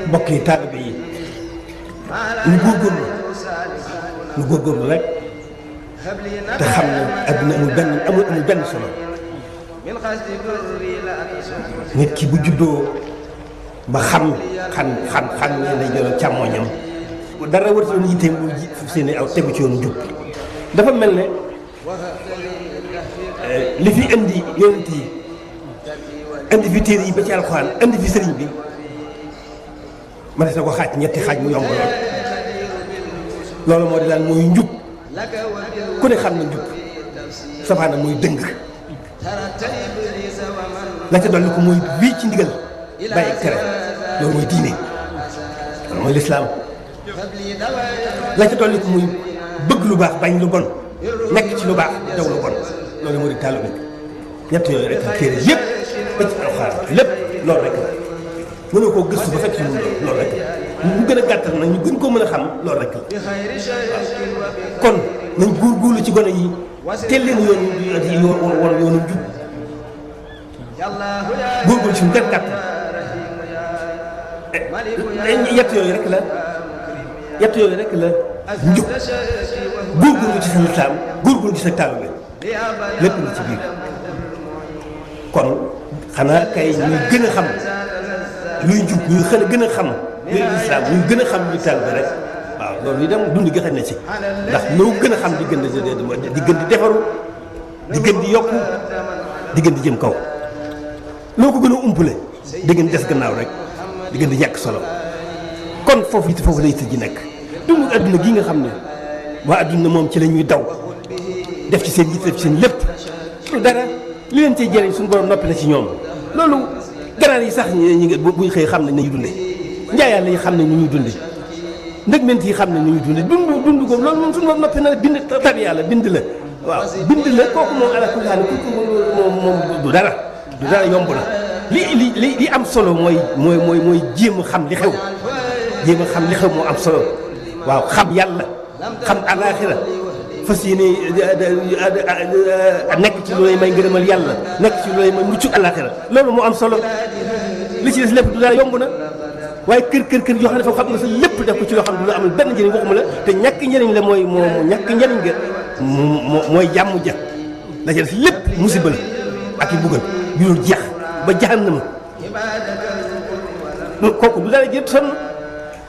mbokk yi taalibe yi ñu góorgóorlu rek te xam ne adduna amul benn solo. nit ki bu juddoo ba xam ne lay jëloon càmmoñam dara war doon yitteem lu seen aw tegu ci yoonu jub. dafa mel ne li fi indi yonent yi indi fi téere yi ba ci alxuraan indi fi sëriñ bi ma des na ko xaaj ñetti xaaj mu yomb loolu moo di daal mooy njub ku ne xam na njub safaana mooy dëng la ca dolli ko mooy bii ci ndigal bàyyi tere loolu mooy diine loolu mooy lislaam la ca dolli ko muy bëgg lu baax bañ lu bon nekk ci lu baax daw lu bon loolu moo di taalibe ñett yooyu rek téere yëpp ba ci alxuraan lépp loolu rek la mënoo koo gëstu ba fekk ci loolu rek ñu gën a gàttal nag ñu gën koo mën a xam loolu rek la waaw kon nañ góorgóorlu ci gone yi teel leen yoonu jub góorgóorlu ci ñu gën gàttal yett yooyu rek la njub góorgóorlu ci sa lislaam góorgóorlu ci sa taalibe lépp na ci biir kon xanaa kay ñuy gën a xam luy jub ñuy gën a xam luy lislaam ñuy gën a xam luy taalibe rek waaw loolu itam dund gi xëy na ci ndax loo gën a xam di gën di defaru di gën di yokku di gën di jëm kaw loo ko gën a umpale di gën des gannaaw rek di gën di ñàkk solo kon foofu lay tëj ji nekk dundu adduna gi nga xam ne waa adduna moom ci la ñuy daw def ci seen yitte def ci seen lépp lu dara li leen cee jëriñ suñu borom noppi na ci ñoom loolu ganaar yi sax ñi buy xëy xam nañ nañu dunde njaayaan yi xam nañ nu ñuy dunde ndëgment yi xam nañ nu ñuy dunde dund ko loolu moom suñu borom noppi na bind tab yàlla bind la waaw bind la kooku moom ala kulli haal moom du dara yomb na li am solo mooy jéem a xam li xew moo am solo waaw xam yàlla xam alaaxira fas yéene nekk ci lu lay may ngërëmal yàlla nekk ci lu lay may mucc alaaxira loolu moo am solo li ci des lépp du dara yomb na waaye kër yoo xam ne dafa xam nga sa lépp def ko ci loo xam ne du la amul benn njëriñ waxuma la te ñàkk njëriñ la mooy ñàkk njëriñ nga mooy jàmm ja la ca des lépp musiba la ak i buggal yu dul jeex ba jahannama kooku du dara jël sonn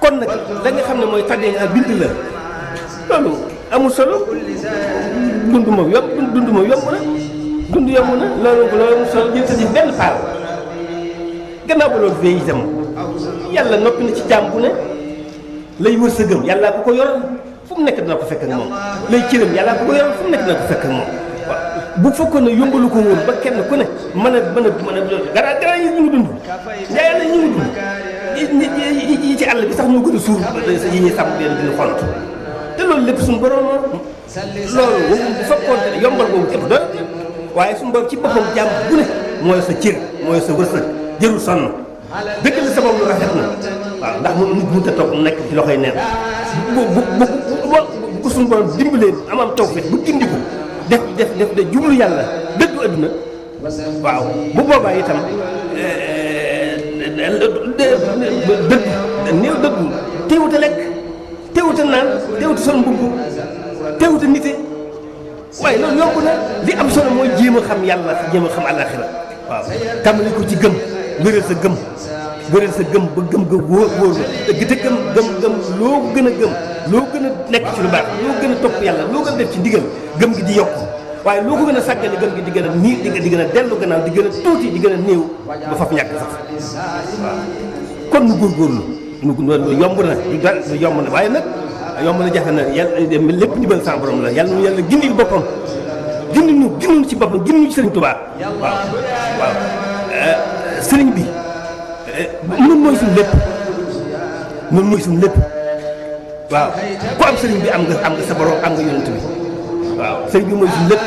kon nag la nga xam ne mooy tàddee nga bind la loolu amul solo dund moom yomb na loolu amul solo jël sa ci benn paal gannaaw ba loolu fee itam yàlla noppi na ci jaam bu ne lay wër sa gëm yàllaa ko yoral fu mu nekk dina ko fekk ak moom lay cëram yàllaa ko yoral fu mu nekk dina ko fekk ak moom waaw bu fekkoon ne yombalu ko woon ba kenn ku ne mën a dara yi ñu ngi dund njaayaan la ñu ngi dund yi ci àll bi sax ñoo gën a suur yi ñuy sàmm leen dina xont te loolu lépp suñu borom loolu bu fekkoon ne yombal boobu képp doon waaye suñu borom ci boppam jàmm bu ne mooy sa cër mooy sa wërsëg jërul sonn dëgg la sabab lu rafet na waaw ndax nit mënut a toog nekk ci loxoy neen bu suñu borom dimbalee am tawfeex bu gindi ko def de jublu yàlla dëddu adduna waaw bu boobaa itam dëddu teewut a lekk teewut a naan teewut a sol mbubb teewut a nite waaye loolu yomb na li am solo mooy jéem a xam yàlla jéem a xam àllaaxira waaw tàmbali ko ci gëm wéral sa gëm ba gëm ga wóor la te gëm loo gën a gëm loo gën a nekk ci lu baax loo gën a topp yàlla loo gën a def ci ndigal gëm gi di yokk waaye loo ko gën a sàggane gën gi di gën a nii di gën a dellu gannaaw di gën a tuuti di gën a néew ba faf ñàkk sax waaw kon nu góorgóorlu nu yomb na du dara yomb na waaye nag yomb na jafe na yàlla lépp ndimbal sa borom la yàlla nu yàlla gindil boppam gindil nu ci boppam gindil nu ci Sëriñ Tuubaa waaw sëriñ bi nun mooy suñu lépp nun mooy suñu lépp waaw ku am sëriñ bi am nga sa borom am nga yonent bi waaw sëriñ bi mooy suñu lépp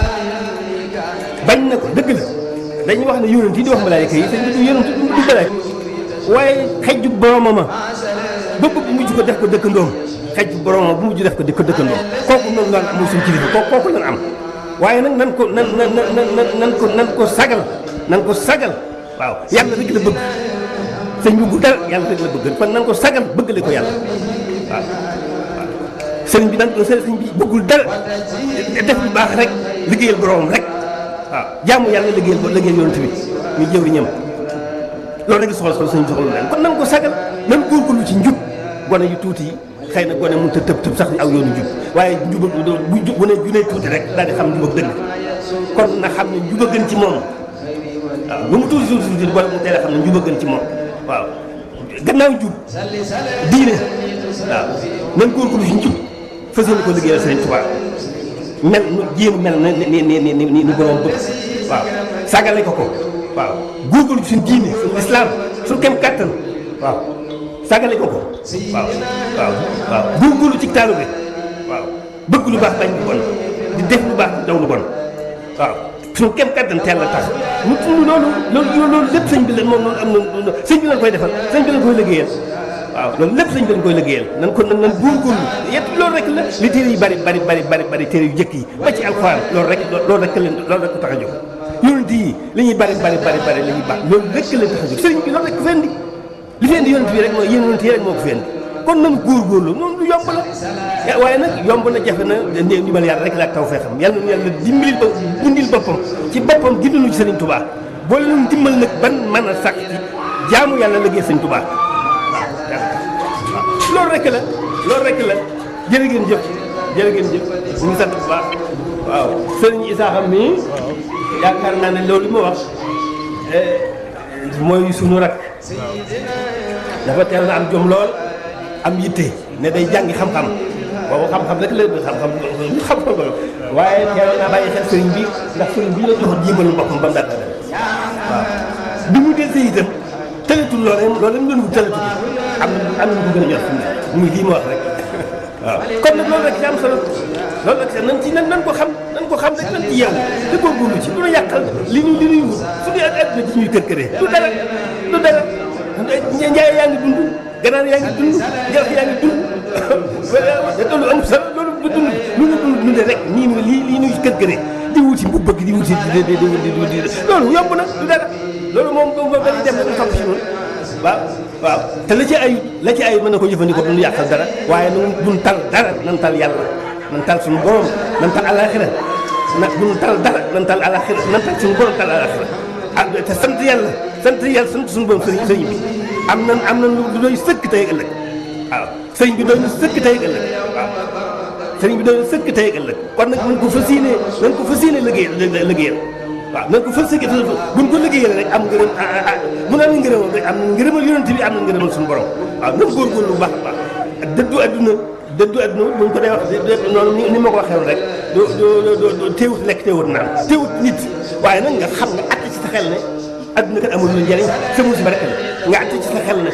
bañ na ko dëgg la dañuy wax ne yonent yi di wax malaayika yi sëriñ bi du yonent du malaayika waaye xejju boromama ba bëgg mujj ko def ko dëkkandoom xejju boromama bu mujj def ko dëkkandoom kooku noonu lan am mooy suñu kilifa kooku lan am waaye nag nan ko sagal waaw yàlla rek la bëgg sëñ bëggul dara yàlla rek la bëgg kon nan ko sagal bëggale ko yàlla waaw sëriñ bi sëriñ bi bëggul dara def lu baax rek liggéeyal boromam rek waaw jaamu yàlla liggéeyal yonent bi ñu jëwriñam loolu rek soxla sëñ bi soxla leen kon nan ko sagal nan góorgóorlu ci njub gone yu tuuti yi xëy na gone mënut a tëb sax aw yoonu njub waaye njub bu ne tuuti rek daal di xam njub ak dëgg kon na xam ne njub a gën ci moom waaw lu mu tuuti boole mu teel a xam ne njub a gën ci moom waaw gannaaw njub diine waaw nan góorgóorlu ci njub fas yéene ko liggéeyal Sëriñ Tuubaa mel na ni borom bëgg waaw sagale ko waaw góorgóorlu ci suñu diine suñu islam suñu kem kàttan waaw sagale ko waaw góorgóorlu ci taalu bi waaw bëgg lu baax bañ lu bon di def lu baax daw lu bon waaw suñu kem kàttan teel la tax loolu lépp sëñ bi la moom noonu am na sëñ bi lañ koy defal sëñ bi lañ koy liggéeyal waaw loolu lépp sëñ bi lañ koy liggéeyal nan góorgóorlu yet loolu rek la li téere yi bari téere yu jëkk yi ba ci alxuraan loolu rek ko tax a jóg yonent yi li ñuy bari li ñuy baax loolu rek leen tax a jóg sëriñ bi loolu rek ko fendi li fendi yonent bi rek mooy yonent yi rek moo ko fendi kon nan góorgóorlu noonu lu yomb la waaye nag yomb na jafe na ndimbal yàlla rek la ak taw fee xam yàlla na yàlla dimbalil ba bundil boppam ci boppam gindalu ci Sëriñ Tuubaa boole nu dimbal nag ban mën a sàkk ci jaamu yàlla liggéey Sëriñ Tuubaa loolu rek la jërë ngeen jëf ñu ngi sant bu baax waaw sëriñ Isaaxa mii yaakaar naa ne loolu ma wax mooy sunu rak dafa teel na am jom lool am yitte ne day jàngi xam-xam boobu xam-xam rek la xam-xam waaye teel naa bàyyi xel sëriñ bi ndax sëriñ bi la joxoon yëngalu boppam ba mu dara waaw bi mu dee sëy itam tëletul loolu lañ doon wut tëletul am na lu ko gën a ñor fi mu muy lii ma wax rek waaw kon nag loolu rek ci am solo loolu rek nan ko xam rek nan ci yeewu te góorgóorlu ci du la yàqal li ñuy wut suñu àdduna ci ñuy kër-këree du dara njaay yaa ngi dund ganaar yaa ngi dund jarax yaa ngi dund loolu am solo loolu du dund lu ñu dund rek lii ñuy kër-këree di wuti bu bëgg di wuti di loolu yomb na du dara loolu moom dañuy def rek topp ci noonu waaw te la ci ay mën na ko jëfandikoo duñu yàqal dara waaye duñ tal dara nan tal yàlla nan tal suñu borom nan tal alaxira duñ tal dara nan tal alaxira nan tal suñu borom tal alaxira te sant yàlla sant suñu borom sëriñ bi am na lu doy sëkk tey ëllëg waaw sëriñ bi doy na sëkk tey ëllëg waaw sëriñ bi doy na sëkk tey ëllëg kon nag nañ ko fas yéene liggéeyal waaw nañ ko fas yéene buñ ko liggéeyal rek am ngërëm mun naa ne ngërëmal rek am na ngërëmal yonent bi am na ngërëmal suñu borom waaw nañ góorgóorlu bu baax a baax dëddu adduna buñ ko dee wax noonu ni ma ko waxee woon rek doo teewut lekk teewut naan teewut nit waaye nag nga xam nga att ci sa xel ne adduna kat amul lu njëriñ sa musiba rek la nga att ci sa xel ne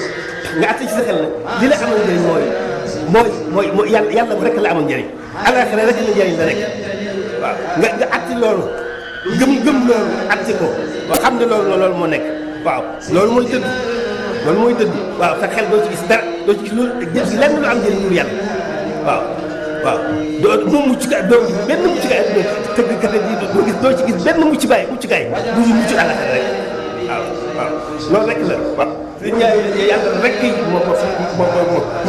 li la amal njëriñ mooy yàlla rek la amal njëriñ alaxira rek la njëriñ la rek waaw nga atti loolu gëm loolu atti ko ba xam ne loolu moo nekk waaw loolu mooy dëgg waaw sa xel doo ci gis dara doo ci gis loolu lenn lu am njëriñ lu yàlla waaw doo mucc ka doo gis benn mucc kaay tëggkat yi doo ci gis benn mucc kaay bu ñu mucc àllaxira rek waaw loolu rek la waaw yàlla rek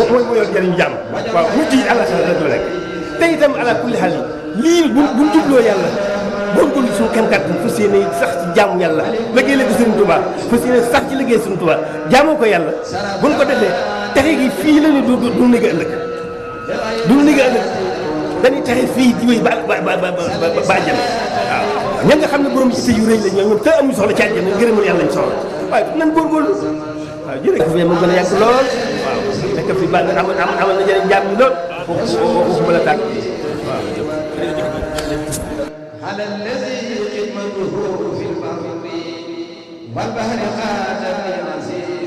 mooy yor njëriñu jàmm waaw mucc yi àllaxira rek la rek te itam ala kulli xaal lii buñ jubloo yàlla góorgóorlu suñu kem kàttan fas yéene sax ci jaamu yàlla liggéey la ko Sëriñ Tuubaa fas yéene sax ci liggéey Sëriñ Tuubaa jaamoo ko yàlla buñ ko defee texe gi fii la ñu du nigga ëllëg dañuy taxe fii di wéy ba àjjana waaw ña nga xam ne borom ci yu rëy la ñoom te amuñu soxla ci àjjana ngërëmul yàlla lañ soxla waaye nan góorgóorlu waaw jërëjëf fi mu gën a yàgg lool waaw nekk fi ba amal na jëriñ jàmm lool foofu ba la tàkk waaw على الذي خدمته في البر والبحر قاد في عزيز